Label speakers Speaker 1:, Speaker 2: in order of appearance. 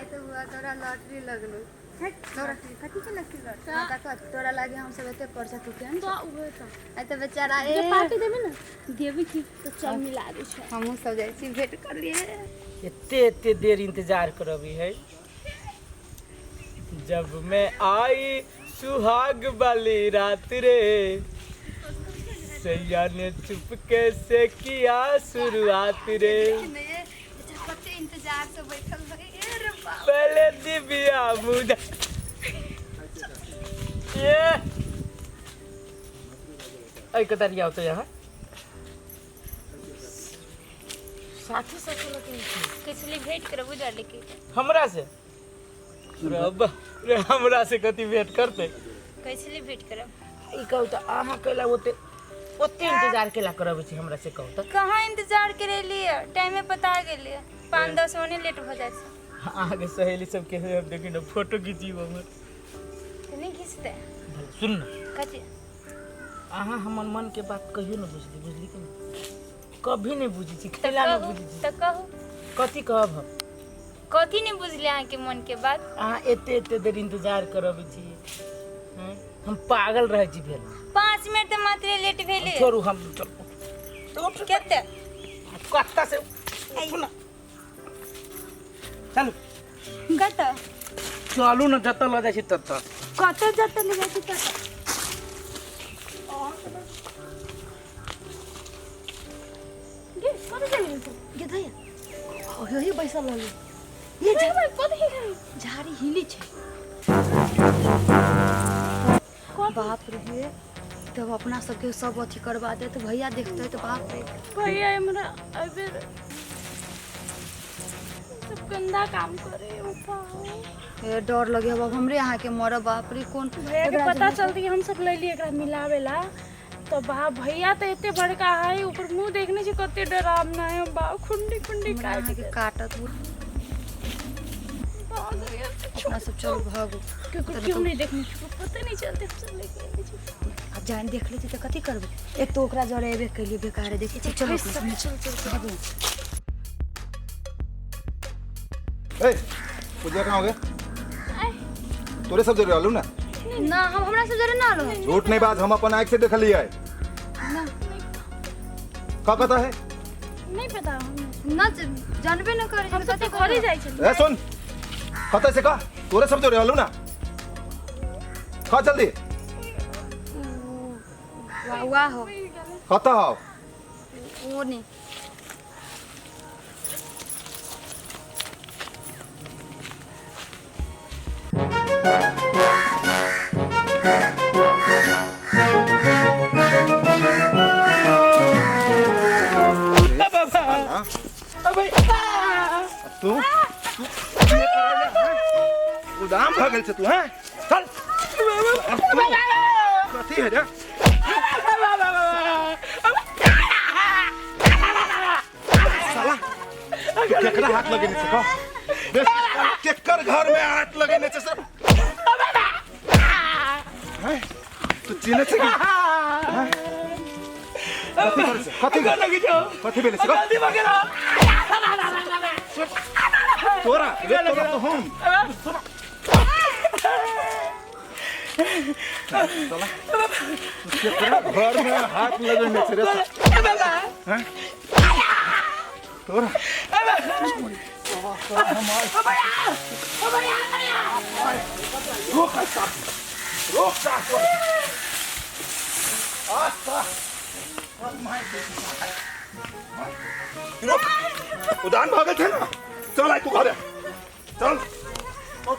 Speaker 1: आइ तऽ बुआ तोरा लॉटरी लगलो। तोरा कथी के लकी लॉटरी? हमरा कह तोरा लागे हम सब एते परसा तू केहन
Speaker 2: तो उहे तो
Speaker 1: आइ तऽ बेचारा ए
Speaker 2: जे पार्टी देबे ने देबे की तो चल मिला दे छै।
Speaker 1: हमहूँ सब जाइ छी भेंट कर लिए।
Speaker 3: एते एते देर इंतजार करबी है। जब मैं आई सुहाग वाली रात रे, सैया ने चुपके से किया शुरुआत रे।
Speaker 1: कते इंतजार से बैठल रही ए रे बाप।
Speaker 3: पहले दिव्या मुझे ये ऐ कतरिया होते यहाँ साथी साथी लगे
Speaker 4: किछली भेंट करबू डरले के
Speaker 3: हमरा से रे रे हमरा से कथी भेंट करते?
Speaker 4: कैसली भेंट करब?
Speaker 3: ई कहू तऽ अहाँ कैला ओते ओते इंतजार केला करबै छी हमरा से कहू तऽ?
Speaker 4: कहाँ इंतजार करेलिए, टाइमे पता गेलिए 5-10 ओने लेट भऽ जाइ छै।
Speaker 3: अहाँके सहेली सबके हम देखी ने फोटो खींची हमर।
Speaker 4: तऽ नहि घिचतै।
Speaker 3: भले सुन ने।
Speaker 4: कथी?
Speaker 3: अहाँ हमर मन के बात कहियो ने बुझली, बुझली कि नहि? कभी नहि बुझै छी, कैला नहि बुझै छी?
Speaker 4: तऽ कहू।
Speaker 3: कथी कहब हम?
Speaker 4: कथी नहि बुझलियै अहाँके मन के बात?
Speaker 3: अहाँ एते एते देर इंतजार करबै छी, हम पागल रहै छी भेल।
Speaker 4: 5 मिनट तऽ मात्रे लेट भेलै।
Speaker 3: छोड़ू हम
Speaker 4: कते
Speaker 3: कत्ता से उठू ना, चलू।
Speaker 4: कतऽ?
Speaker 3: चलू ने जतऽ लऽ जाइ छी ततऽ।
Speaker 4: कतऽ जतऽ लऽ जाइ छी ततऽ?
Speaker 2: गे कतऽ चलि गेल
Speaker 1: गे धैया ओही बैसल रहलै। ये झाड़ी हिली छै। बाप रे, तब अपना सबके सब अथी करवा देत, भैया देखते तऽ बाप रे।
Speaker 2: भैया हमरा अबेर सब गंदा काम करे
Speaker 1: ए डर लगे अब हमरे अहाँ के मरब। बाप रे कोन
Speaker 2: भैया के पता चलती हम सब ले लिए एकरा मिलावेला तो बाप भैया तो एते बड़का है, ऊपर मुंह देखने से कते डरावना है। बाप खुंडी खुंडी काट
Speaker 1: के काटत। अपना सब चल भागो।
Speaker 2: क्यों नहीं देखने पता नहीं चलते हम सब लेके आएले छी।
Speaker 1: अब जान देख ले त कथी करबे? एक तो ओकरा जरे एबे कैलिए बेकार देखे छी। चलो
Speaker 2: चल चल चल
Speaker 1: भागो।
Speaker 5: ए पूजा कहाँ हो गया? तोरे सब जरे रहलू ना?
Speaker 1: ना हम हमरा सब जरे ना रहलू।
Speaker 5: झूठ नहीं बात, हम अपन आँख से देखलिए है।
Speaker 1: ना
Speaker 5: का पता है?
Speaker 2: नहीं पता
Speaker 1: ना जानबे न करे।
Speaker 2: हम सब तो घरे जाय छी।
Speaker 5: ए सुन, पता से का तोरे सब जरे रहलू ना? का जल्दी
Speaker 1: वाह वाह हो
Speaker 5: कत हो?
Speaker 1: वो नहीं
Speaker 5: तू गोदाम भऽ गेल छै तू। हैं चल कथी है रे साला? केकरा हाथ लगेने छै कह? केकर घर में हाथ लगेने छै सर? तू चिन्है छै कि कथी करै छै? कथी कथी भेलै छै? तोरा रे तोरा तो हम साला केकरा घर में हाथ लगेने छै रे? तोरा रोक रोक रोक। उदान भागल थे ना, चल आइ तू घरे चल। तू